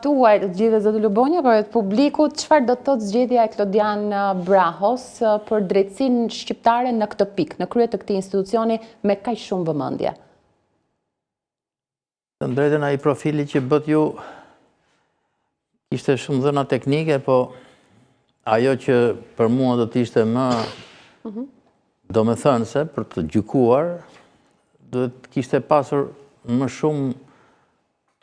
Tuaj të gjithëve zoti Lubonja, por edhe të publikut, çfarë do të thotë zgjedhja e Klodian Brahos për drejtësinë shqiptare në këtë pikë, në krye të këtij institucioni me kaq shumë vëmendje? Të drejtën ai profili që bëtë ju ishte shumë dhëna teknike, po ajo që për mua do të ishte më mhm. domethënëse për të gjykuar, duhet të kishte pasur më shumë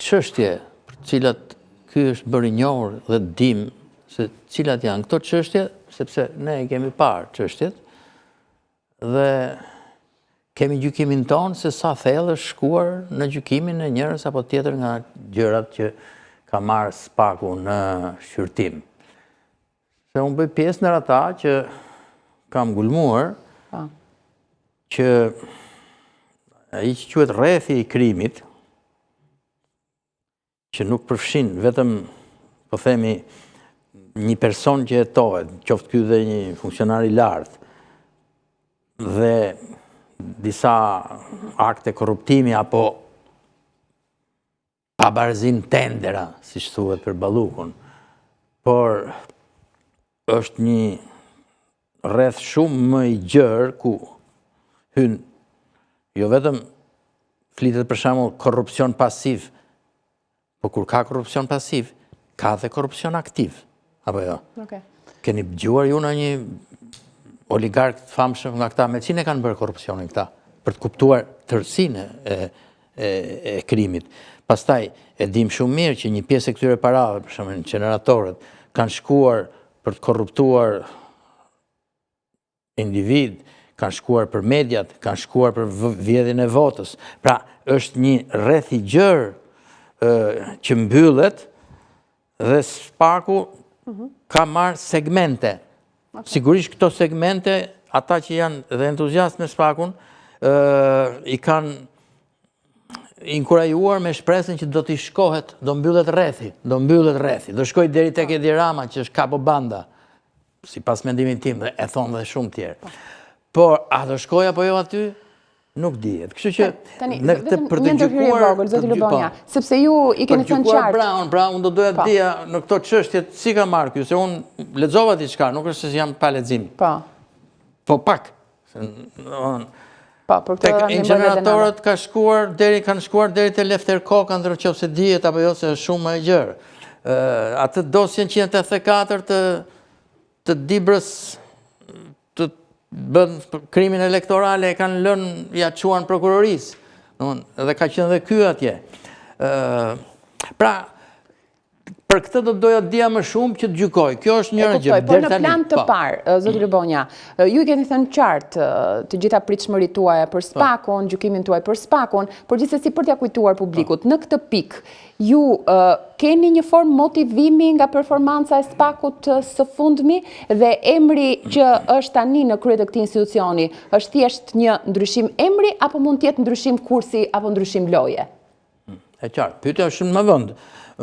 çështje për të cilat ky është bërë i njohur dhe dimë se cilat janë këto çështje, sepse ne e kemi parë çështjet dhe kemi gjykimin tonë se sa thellë është shkuar në gjykimin e njërës apo tjetër nga gjërat që ka marrë SPAK-u në shqyrtim. Se unë bëj pjesë ndër ata që kam ngulmuar po. që ai që quhet rrethi i krimit, që nuk përfshin vetëm, po themi, një person që hetohet, qoftë ky dhe një funksionar i lartë, dhe disa akte korruptimi apo Pabarazi në tendera, siç thuhet për Ballukun, por është një rreth shumë më i gjerë ku hyn jo vetëm flitet për shembull korrupsion pasiv, po kur ka korrupsion pasiv, ka dhe korrupsion aktiv, apo jo? Okay. Keni dëgjuar ju ndonjë oligark të famshëm nga këta, me cilin e kanë bërë korrupsionin këta, për të kuptuar tërësinë e, e, e krimit. Pastaj, e dim shumë mirë që një pjesë e këtyre parave, për shembull, inceneratorët, kanë shkuar për të korruptuar individë, kanë shkuar për mediat, kanë shkuar për vjedhjen e votës. Pra, është një rreth i gjerë që mbyllet dhe SPAK-u mhm. ka marrë segmente. Sigurisht këto segmente, ata që janë dhe entuziastë me SPAK-un, i kanë inkurajuar me shpresën që do t'i shkohet, do mbyllet rrethi, do mbyllet rrethi, do shkojë deri tek Edi Rama që është kapo banda, sipas mendimit tim dhe e thonë dhe shumë tjerë. Po. Por, a do shkojë apo jo aty? Nuk dihet. Kështu që tani në këtë për të gjykuar vogël, zoti Lubonja, po. sepse ju i keni thënë qartë. Për pra unë do doja të po. dija në këto çështje si ka marrë ky, se unë lexova diçka, nuk është se jam pa lexim. Po. Po pak. Po, për këtë Tek inceneratorët ka shkuar deri kanë shkuar deri te Lefter Koka, në qoftë se dihet apo jo se është shumë më e gjerë. Atë dosjen 184 të të Dibrës të bën krimin elektoral e kanë lënë, ia çuan prokurorisë. Dhe ka qenë dhe ky atje. Pra, për këtë do të doja të dija më shumë që të gjykoj. Kjo është njëra gjë. Po në plan të po. parë, zoti Lubonja, ju i keni thënë qartë të gjitha pritshmëritë tuaja për po. SPAK-un, gjykimin tuaj për SPAK-un, por gjithsesi për t'ia kujtuar publikut, po. në këtë pikë, Ju keni një formë motivimi nga performanca e SPAK-ut së fundmi dhe emri që është tani në krye të këtij institucioni është thjesht një ndryshim emri apo mund të jetë ndryshim kursi apo ndryshim loje? E qartë, pyetja është shumë me vend.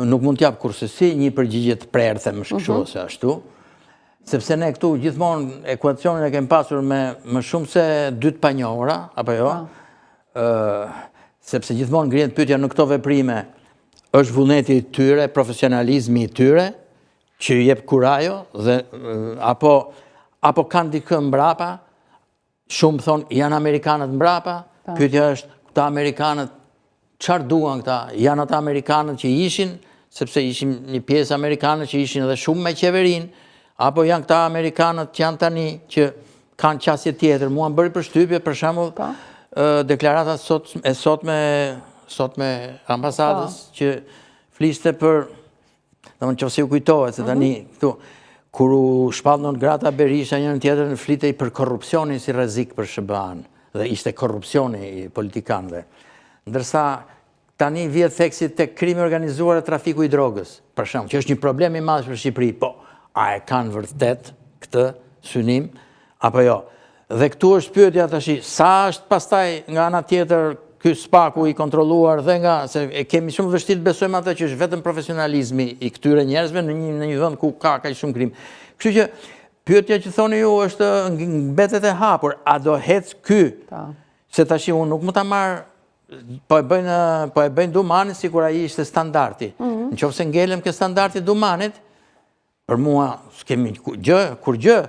Nuk mund të jap kurrsesi një përgjigje të prerë, them kështu mhm. ose ashtu, sepse ne këtu gjithmonë ekuacionin e kemi pasur me më shumë se dy të panjohura, apo jo? Po. sepse gjithmonë ngrihet pyetja në këto veprime, është vullneti i tyre, profesionalizmi i tyre, që i jep kurajo, dhe, apo, apo kanë dikë mbrapa, shumë thonë, janë amerikanët mbrapa, po. pyetja është, këta amerikanët, çfarë duan këta, janë ata amerikanët që ishin, sepse ishin një pjesë amerikanë që ishin edhe shumë me qeverinë, apo janë këta amerikanët që janë tani, që kanë qasje tjetër. Mua më bëri përshtypje, për shembull, po. deklarata sot, e sotme, sotme ambasadës, po. që fliste për, në qoftë se ju kujtohet, se tani, mhm. këtu, kur u shpall non grata Berisha njërën tjetër, flitej për korrupsionin si rrezik për SHBA-në, dhe ishte korrupsioni i politikanëve. Ndërsa, Tani vihet theksi tek krimi i organizuar dhe trafiku i drogës, për shembull, që është një problem i madh për Shqipëri, po a e kanë vërtet këtë synim apo jo? Dhe këtu është pyetja tashi, sa është pastaj nga ana tjetër ky SPAK-u i kontrolluar dhe nga se e kemi shumë vështirë të besojmë atë që është vetëm profesionalizmi i këtyre njerëzve në një në një vend ku ka kaq shumë krim. Kështu që pyetja që thoni ju është mbetet e hapur, a do hec ky? Po. Se tashi unë nuk mund ta marr po e bëjnë po e bëjnë Dumanin sikur ai ishte standardi. Mhm. Në qoftë se ngelem ke standardi i Dumanit, për mua s'kemi gjë, kurrgjë,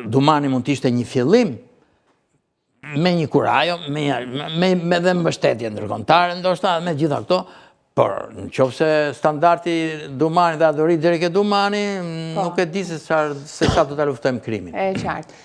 Dumani mund të ishte një fillim me një kurajo, me, me, me dhe mbështetje ndërkombëtare, ndoshta me gjitha këto, por në qoftë se standardi Dumani dhe a do rrijë deri ke Dumani, po. nuk e di se sa, se sa do ta luftojmë krimin. E qartë.